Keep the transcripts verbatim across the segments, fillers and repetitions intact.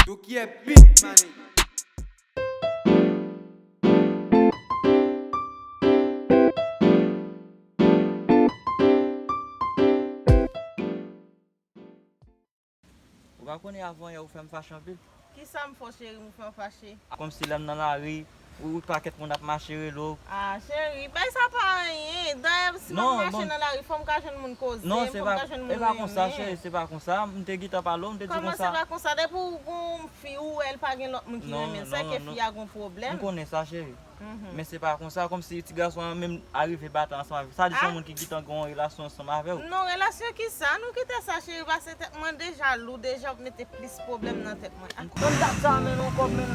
Dukie beat, my nigga. Ou pa konnen avan yè ou fè m fache anpil. Kisa m fè w, cheri, m fè w fache? Kòmsi lè m nan lari, ou, ou pakèt moun ap mache rele w. Ah, cheri, bay sa pa anyen. Dayè, si m ap mache nan lari, fò m ka jwenn moun koze, fò m ka jwenn moun renmen. Non, se pa konsa, cheri, se pa konsa. M te gentan pale w, m te di w konsa. Kòman se pa konsa? Depi w gon fi, ou wè l pa gen lòt moun ki renmen l, se ke fi a gon pwoblèm. M konnen sa, cheri. Men se pa konsa, kòmsi ti gason an menm arive bata ansanm avè w. Sa di se yon moun ki gentan gen yon relasyon ansanm avè w. Non, relasyon kisa? Nou kite sa, cheri, pase tèt mwen deja lou, deja w ap mete plis pwoblèm nan tèt mwen. Ban m dat sa, men, non, kòb, men,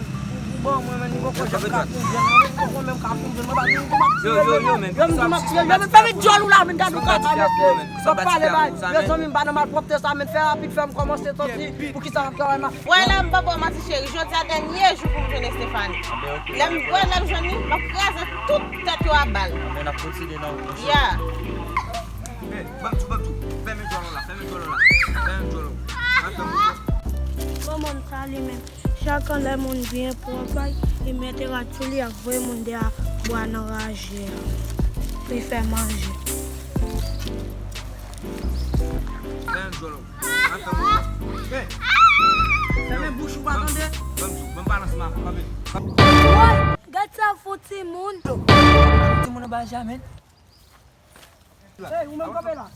ou ban mwen, men, li poko janm ka fin jwenn mwen, men, li poko menm ka fin jwenn mwen, pa di m tou m ap tiye, men, yo, m tou m ap tiye, men, fèmen dyòl ou la, men, gade ou ka pale, w ap pale bay, yo, zanmi m, pa nan malpwòpte sa, men, fè rapid, fè m kòmanse soti, poukisa w ap travay mal? Wè la, m pap ba w manti, cheri. Jodi a dènye jou pou m jwenn Estefani. Lè m, wè, lè m jwenn li, m ap kraze tout tèt yo a bal. Anben, n ap kontinye nan wout nou, cheri. Ya. Hey, ban m di w, ban m di w. Fèmen djòl ou la, fèmen djòl ou la. Fèmen djòl ou. Kòman sa li menm? Chak an lè moun byen pwòp, li mete rad sou li, ap voye moun deyò bwa nan raje a. Pou l fè manje. Fèmen djòl ou. Hey! Fèmen bouch ou pa tande? Ban m di w, ban m pale ansanm avè w, kanpe. Woy! Gad sa fou timoun! Timoun anba Jamèl. Hey, ou menm kanpe la.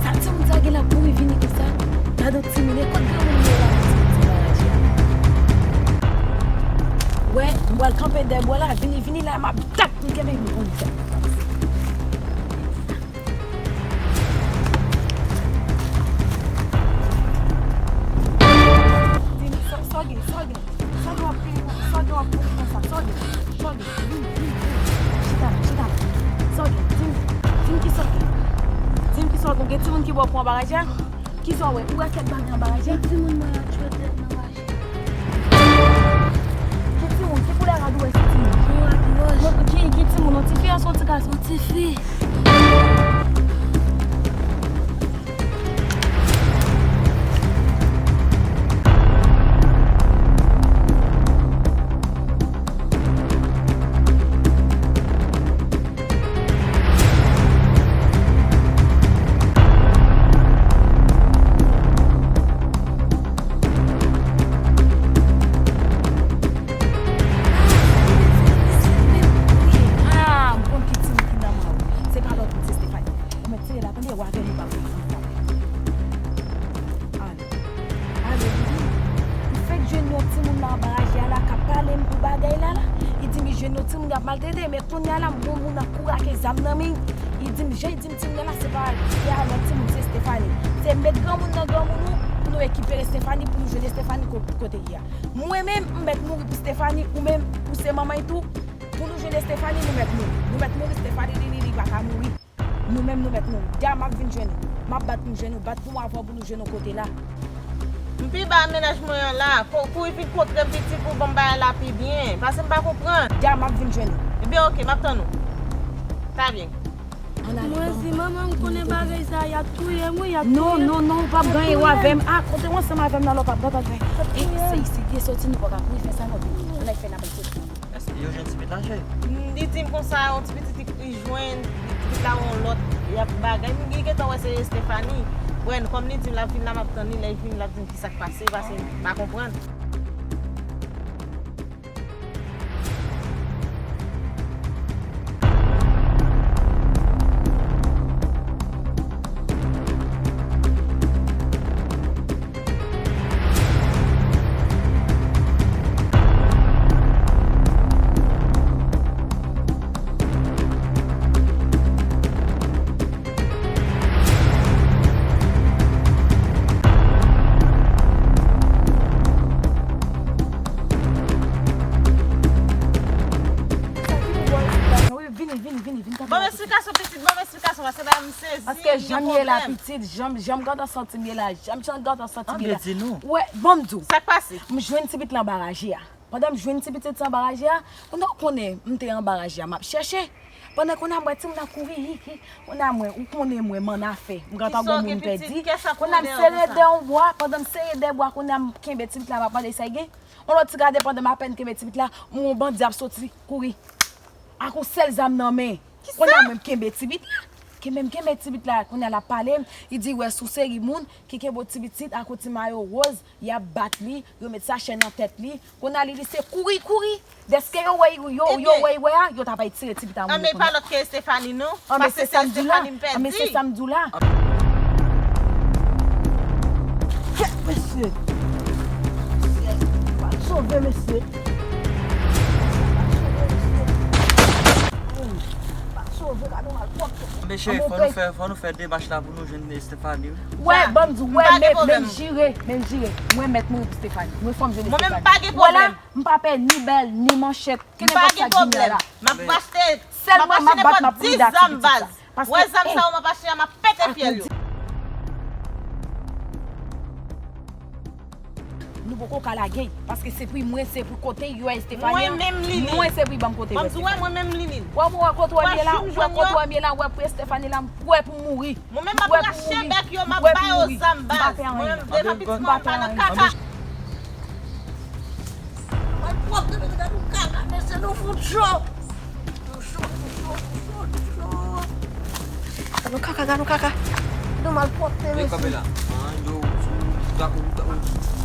Sa timoun sa gen la kouri vini konsa? Gad yon timoun, e kot granmoun yo la pou timoun sa raje a? Wè, m pral kanpe dèyè bò la, vini, vini la, m ap dat, m kenbe, m konn sa. Di m sa, sa w gen, sa w gen, sa w gen w ap kouri konsa, sa w gen, sa w gen, vini, vini, vini, chita la, chita la, sa w gen, di m, di m kisa w gen, di m kisa w gen, gen timoun ki bò pou anba raje a, kisa w wè, ou wè kèk bagay anba raje a? Gen timoun mwen yo tchwete nan raje a. Ki timoun? Ki koulè rad ou wè sou timoun? Yon rad wòz. Ki, ki timoun? Yon tifi oubyen yon ti gason? Yon tifi. Ah, m konn ki timoun ki nan men w. Se pa lòt moun, se Stefani. Ou mèt tire la, tande, w avè nou pa pou fanm. Ale. Ale, li di, m fèk jwenn yon timoun nan anba raje a la k ap pale m pou bagay la la. Li di m li jwenn yon timoun k ap maltrete, men kounye a la, m wè yon moun ap kouri ak zam nan men l. Li di m, jan li di m timoun nan la, se pa li a lòt timoun, se Stefani. Se met granmoun nan granmoun ou pou nou rekipere Stefani, pou nou jwenn Stefani ko-, kote li a. Mwen menm, m mèt mouri pou Stefani, ou menm, ou se manman l tou. Pou nou jwenn Estefani, nou mèt mouri. Nou mèt mouri, Estefani, li, li, li pa ka mouri. Nou menm, nou mèt mouri. Dèyè m ap vin jwenn ou. M ap bat pou m jwenn ou, bat pou m avè w pou nou jwenn yon kote la. M pi ba mennaj mwen an la. Ko-, kouri vin kontre m piti pou ban m bagay la pi byen. Paske m pa konprann. Dèyè m ap vin jwenn ou. Ebyen, oke, m ap tann ou. Ta byen. Mwen di, manman, m konnen bagay sa, y ap touye m, wi, y ap touye m. Non, non, non, ou p ap gen anyen avè m. A, kote w ansanm avè m nan la, w p ap gen anyen. E, se isit li soti, nou pa ka kouri fè sa, non. Ann al fè n ap soti. Èske yo jwenn ti pitit la, cheri? Mm, li di m konsa, yon ti pitit li, li jwenn, li, ti pitit la yon lòt, y ap bagay. M, li gentan wè se Estefani. Bon, kòm li di m l ap vin la, m ap tann li, lè l vini, l ap di m kisa k pase, paske m pa konprann. Jan m ye la, pitit, jan, jan m gentan santi m ye la, jan, jan m gentan santi m ye la. Anben, di nou. Wè, ban m di w. Sa k pase? M jwenn ti pitit lan anba raje a. Pandan m jwenn ti pitit sa anba raje a, kounye a w konnen m te anba raje a, m ap chèche. Pandan kounye a m wè timoun ap kouri, hi, hi. Kounye a m wè, ou konnen m wè m annafè. M gentan gon moun pèdi. Kounye a m sere dèyè yon bwa, pandan m sere dèyè bwa, kounye a m kenbe ti pitit la, m ap gade sa l gen. Yon lòt ti gade pandan m apèn kenbe ti pitit la, m wè yon bandi ap soti, kouri. Ak yon sèl zam nan men. Kounye a mwen m kenbe ti pitit la. Kenbe m kenbe ti pitit la, kounye a l ap pale m, li di wè sou seri moun ki kenbe yon ti pitit ak yon ti mayo woz, y ap bat li, yo met sa chèn nan tèt li. Kounye a li di se kouri, kouri. Dèske yo wè, yo, yo wè, wè a, yo ta pral tire ti pitit la. Anben, pa lòt ke Estefani non. Anben, se sa m di w la. Anben, se sa m di w la. Kèt, mesye. Pral sove, mesye. Mesye, fò nou fè, fò nou fè demach la pou nou jwenn Estefani, wi. Wè, ban m di w, wè, men, men jire, men jire. Mwen mèt mouri pou Estefani. Mwen fò m jwenn Estefani. Mwen menm m pa gen pwoblèm. M pa pè ni bèl, ni manchèt. Kenenpòt sa k vini la. M ap achte, sèlman m ap bat, m ap prive ak ti pitit sa. Paske, wè zam sa yo m ap achte a, m ap pete fyèl yo. Nou poko ka lage, paske se pri mwen, se pri kote yo, Estefani. Mwen menm li li. Mwen se pri ban m kote yo, Estefani. Mwen menm li li. Wè, mwen wè kote w ye la, wè kote w ye la, wè pri Estefani la, m prè pou m mouri. Mwen menm m ap rache bèk yo, m ap ba yo zam baz. Mwen menm devan pitit mwen pa nan kaka. Mwen pwòp, gade yon kaka, mesye, nou fout cho. Nou cho, nou cho, nou cho, nou cho. Gade yon kaka, gade yon kaka. Nou malpwòpte, mesye. Yo,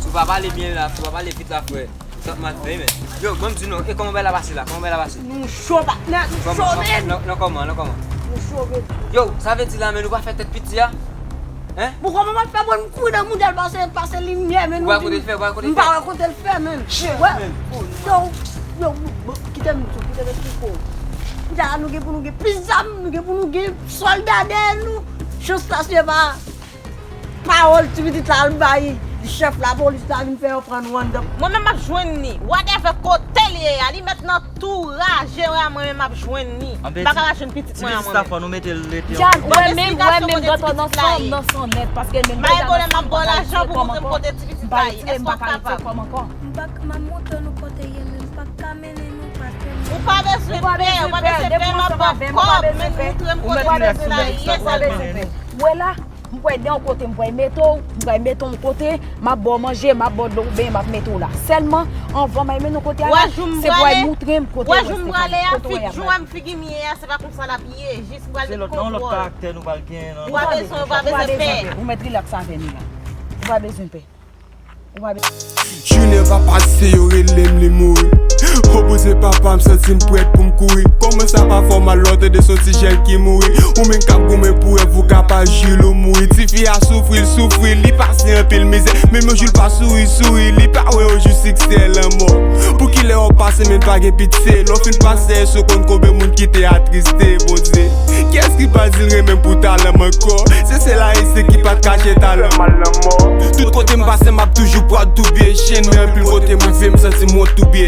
si w pa pale byen la, si w pa pale vit la, frè. Sa mal fè, men. Yo, ban m di nou, e kòman bagay la pase la? Kòman bagay la pase? Nou cho, patnè, nou cho, men. Nan, nan kòman, nan kòman? Nou cho, men. Yo, sa vle di la, men nou pa fè tèt piti a? Hein? Bon, kòman m ap fè, mwen, m kouri nan mondyal pase, pase limyè, men. Ou pa kote l fè, ou pa kote l fè? M pa wè kote l fè, men. Wè. Yo, yo, bon, kite m di w, kite m eksplike w. Kounye a nou gen pou nou gen plis zam, nou gen pou nou gen sòlda dèyè nou. Chans la, se pa Pawòl ti pitit la al bay chèf lapolis la vin fè yo pran nou anndan. Mwen menm m ap jwenn li. Whatever kote l ye a, li mèt nan tou raje a, mwen menm m ap jwenn li. M pa ka pa jwenn pitit mwen an mwen menm. Jan, ou wè menm, ou wè menm, grantan nan san, nan san nèt, paske menm deja nan san, m pa ka retire kòm ankò. M pa retire, m pa ka retire kòm ankò. M pa k-, m ap montre nou kote ye, men m pa ka mennen nou, paske ou pa bezwen pè, ou pa bezwen pè, depi w ansanm avè m, ou pa bezwen pè, ou pa bezwen pè, ou pa bezwen pè. Ou wè la, m pral de yon kote, m pral mete w, m pral mete w yon kote, m ap ba w manje, m ap ba w dlo, oubyen m ap mete w la. Sèlman, anvan m al mennen w kote a la, se pou w al montre m kote w wè Estefani, kote w wè y ap manje. Jou m prale a, jou m wè m figi m ye a, se pa konsa l ap ye, jis m pral met kontwòl. Se lòt, nan yon lòt karaktè nou pral gen, non? Ou pa bezwen, ou pa bezwen pè. Ou mèt rilaks avè nou la. Ou pa bezwen pè. Jounen pa pase, yo rele m, li mouri. Opoze papa, m santi m prèt pou m kouri. Kòman sa pa fè w mal lè w tande se yon ti jèn ki mouri? Ou menm k ap goumen pou rèv ou, ka pa jwi l ou mouri. Tifi a soufri, l soufri, li pase anpil mizè. Menm yon jou l pa souri, souri, li pa wè yon jou siksè, lanmò. Pou kilè w ap pase, men pa gen pitye. Lè w fin pase, èske w konn konbyen moun ki te atriste, Bondye? Kiyès ki pral di l renmen m pou talan m ankò? Se sèl Ayisyen ki pa t kache talan m. Tout kote m pase, m ap toujou pran tou byen chen, men anpil kote m rive, m santi m wont tou byen